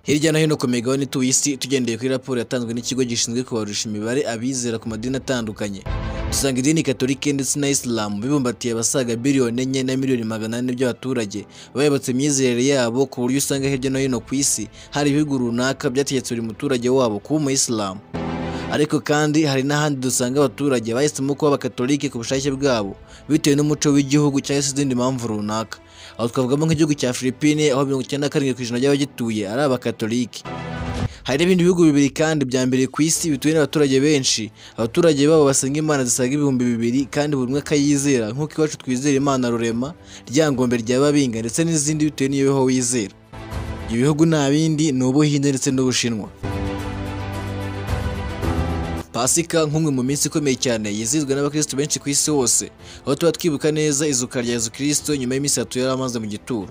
Hirya no hino ku migabane ituye isi, tugendeye kuri raporo yatanzwe n'ikigo gishinzwe kubarusha imibare abizera ku madini atandukanye, dusanga idini Katolike ndetse na Isilamu bibumbatiye abasaga 4,4 biliyoni by'abaturage bayobotse imyizerere yabo, ku buryo usanga hirya no hino ku isi hari ibihugu runaka byategetse buri muturage wabo kuba umuyisilamu. Ariko kandi hari n'ahandi dusanga abaturage bahisemo kuba abakatolike ku bushake bwabo bitewe n'umuco w'igihugu cyangwa se izindi mpamvu runaka. Aho twavugamo nk'igihugu cya Philippines, aho 97% by'abagituye ari abakatolike. Hari n'ibindi bihugu bibiri kandi bya mbere ku isi bituwe n'abaturage benshi, abaturage babo basenga imana zisaga 2000 kandi buri umwe akayizera nk'uko iwacu twizera Imana Rurema, Ryangombe rya Babinga ndetse n'izindi bitewe n'iyo wizera. Ibyo bihugu nta bindi, ni Ubuhinde ndetse n'Ubushinwa. Pasika nk'umwe mu minsi ikomeye cyane yizihizwa n'abakristo benshi ku isi hose, aho tuba twibuka neza izuka rya Yezu Kristo nyuma y'iminsi 3 yari amaze mu gituro.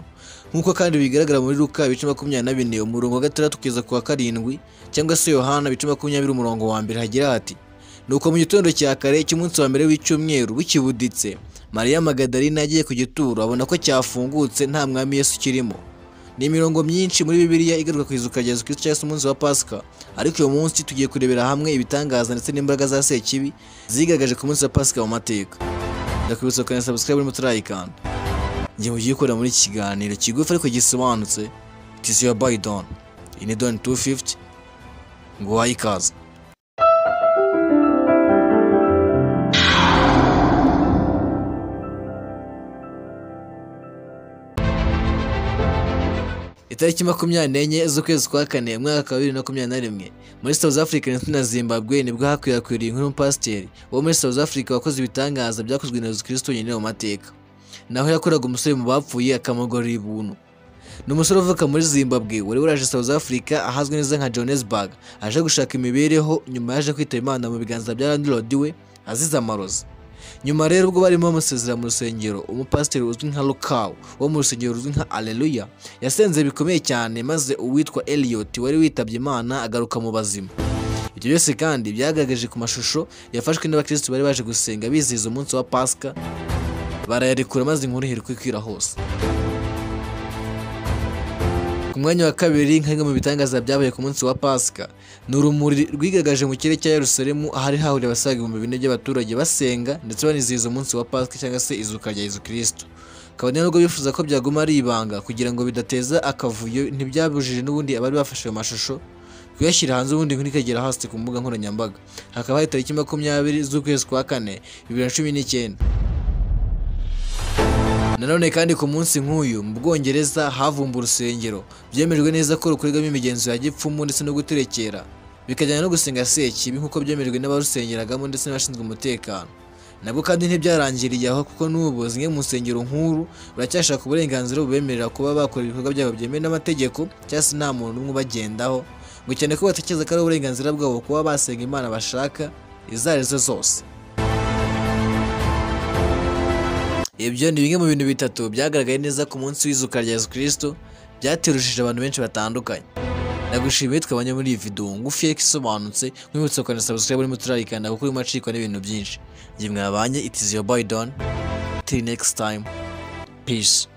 Nk'uko kandi bigaragara muri Luka ibice 24 umurongo wa 6 kugeza ku wa 7, cyangwa se Yohana ibice 20 umurongo wa 1, hagira hati: "Nuko mu gitondo cya kare cy'umunsi wa mbere w'icyumweru bukibuditse, Mariya Magadalina yagiye ku gituro abona ko cyafungutse nta mwami Yesu kirimo." Ni imirongo myinshi muri Bibiliya igaruka ku izuka rya Yezu Kristo cyangwa se umunsi wa Pasika, ariko uyu munsi tugiye kurebera hamwe ibitangaza ndetse n'imbaraga za Sekibi zigaragaje ku munsi wa Pasika mu mateka. Ndakwibutsa gukanda subscribe urimo utarayikanda. Njye mugiye gukora muri iki kiganiro kigufi ariko gisobanutse, it is your boy Don. Iyi ni Don 250, ngo uhaye ikaze. Itariki 24 z'ukwezi kwa kane umwaka wa 2021, muri South Africa ndetse na Zimbabwe nibwo hakwirakwiriye inkuru y'umupasiteri wo muri South Africa wakoze ibitangaza byakozwe na Yezu Kristo wenyine mu mateka. Naho yakoraga umusore mu bapfuye akamugorora ibuntu. Ni umusore uvuka muri Zimbabwe wari waraje South Africa ahazwi neza nka Johannesburg aje gushaka imibereho, nyuma yaje kwitaba Imana mu biganza bya landlord we azize amarozi. Nyuma rero ubwo barimo bamusezera mu rusengero, umupasiteri uzwi nka Lukau wo mu rusengero ruzwi nka Alleluia yasenze bikomeye cyane, maze uwitwa Elliot wari witabye Imana agaruka mu bazima. Ibyo byose kandi byagaragaje ku mashusho yafashwe n'abakristo bari baje gusenga bizihiza umunsi wa Pasika, barayarekura maze inkuru ihera ikwira hose. Ku mwanya wa kabiri, nka bimwe mu bitangaza byabaye ku munsi wa Pasika, ni urumuri rwigaragaje mu kirere cya Yerusalemu ahari hahuriye abasaga 4000 by'abaturage basenga ndetse banizihiza umunsi wa Pasika cyangwa se izuka rya Yezu Kristo. Kabone nubwo bifuza ko byaguma ari ibanga kugira ngo bidateza akavuyo, ntibyabujije n'ubundi abari bafashe ayo mashusho kuyashyira hanze, ubundi inkuru ikagera hasi ku mbuga nkoranyambaga. Hakaba hari tariki 20 z'ukwezi kwa kane 2019. Nanone kandi ku munsi nk'uyu mu Bwongereza havumbuwe urusengero byemejwe neza ko rukorerwamo imigenzo ya gipfumu ndetse no guterekera, bikajyana no gusenga Sekibi nk'uko byemejwe n'abarusengeragamo ndetse n'abashinzwe umutekano. Nabwo kandi ntibyarangiriye aho, kuko n'ubu zimwe mu nsengero nkuru baracyashaka uburenganzira bubemerera kuba bakora ibikorwa byabo byemewe n'amategeko cyangwa se nta muntu n'umwe ubagendaho, ngo cyane ko batekereza ko ari uburenganzira bwabo kuba basenga Imana bashaka izo arizo zose. Ibyo ni bimwe mu bintu bitatu byagaragaye neza ku munsi w'izuka rya Yezu Kristo byaterushije abantu benshi batandukanye. Ndagushimiye twabanye muri iyi video ngufi ariko isobanutse, nkwibutsa gukanda subscribe urimo utarayikanda kuko urimo acikwa n'ibintu byinshi. Njye mwabanye, it is your boy Don. Till next time. Peace.